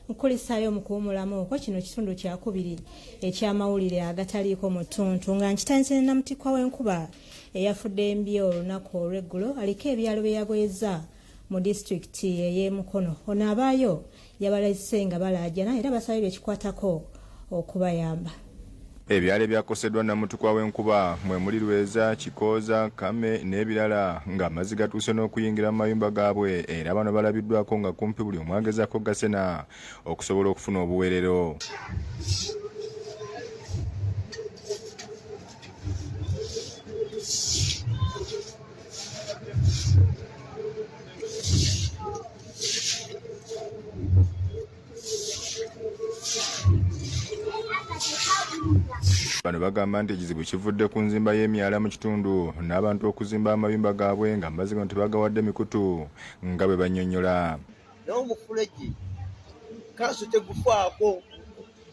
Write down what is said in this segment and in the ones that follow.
Nkukulisaayo mu kuwumulamu okwo. Kino kitundu kyakubiri eky'amawulire agataliiko mu ttuntu, nga nkitandise ne namutikwa w'enkuba eyafudde embi olunaku olw'eggulo, aliko ebyalo bye yagoyezza mu disitulikiti ey'e Mukono. Ono abaayo yabalese nga balaajana era basabye bekikwatako okubayamba. Ebyalo ebyakoseddwa namutikwa w'enkuba mwe muli Lweza, Kikooza, Kame n'ebirala ng'amazzi gatuuse n'okuyingira mu mayumba gaabwe era bano balabiddwako nga kumpi buli omu agezaako gasena okusobola okufuna obuwerero. Bano bagamba nti ekizibu kivudde ku nzimba y'emyala mu kitundu n'abantu okuzimba amayumba gaabwe ng'amazzi gano tebagawadde mikutu nga bwe bannyonnyola. Naye omufulejje kanso tegufaako,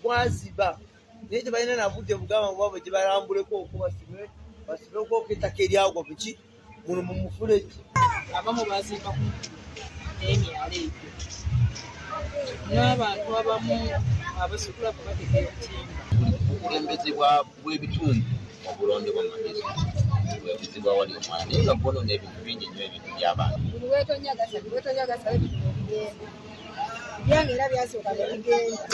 gwaziba naye tebalina na budde bugamba bwabwe gye balambuleko oko basime basimeko ettaka eryagwa muki muno mu mufulejje. Abamu bazimba kumpi n'emyala egyo n'abantu abamu abasukula kubateka ebitimba. Obukulembeze bw'ebitundu obulondebwa mu madisitulikiti bwe buzibu awali omwana naye nga bwonoona ebintu bingi nnyo ebintu by'abantu. Buli wetonya gasa, buli wetonya gasa ebintu nebigenda. Ebyange era byasooka ne bigenda.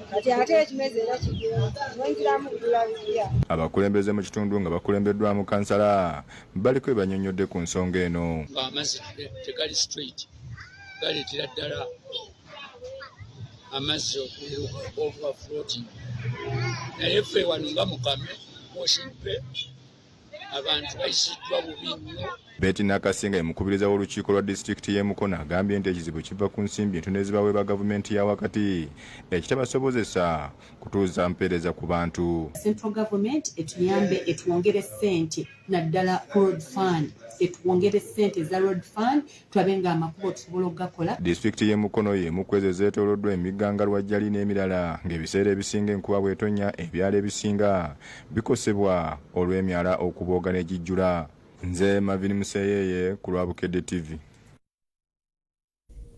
Kati ate ekimeze era kigenda. Nenziramu kugula bipya. Abakulembeze mu kitundu nga bakulembeddwamu kansala baliko bye bannyonnyodde ku nsonga eno. Ng'amazzi tegali straight, galeetera ddala amazzi overfloating. Naye ffe wano nga Mukame Washing Bay abantu bayisiddwa bubi nnyo. Betty Nakasinga ye mukubiriza w'olukiiko lwa disitulikiti y'e Mukono agambye nti ekizibu kiva ku nsimbi entono ezibaweebwa gavumenti ya wakati ekitabasobozesa kutuusa mpeereza ku bantu. Central government etuyambe etwongere ssente naddala ku road fund, etwongere ssente eza road fund tulabe nga amakubo tusobola okugakola. Disitulikiti y'e Mukono y'emu ku ezo ezeetooloddwa emigga nga Lwajjali n'emirala ng'ebiseera ebisinga enkuba bw'etonnya ebyalo ebisinga bikosebwa olw'emyala okubooga ne gijjula. Nze Marvin Museyeeye ku lwa Bukedde TV.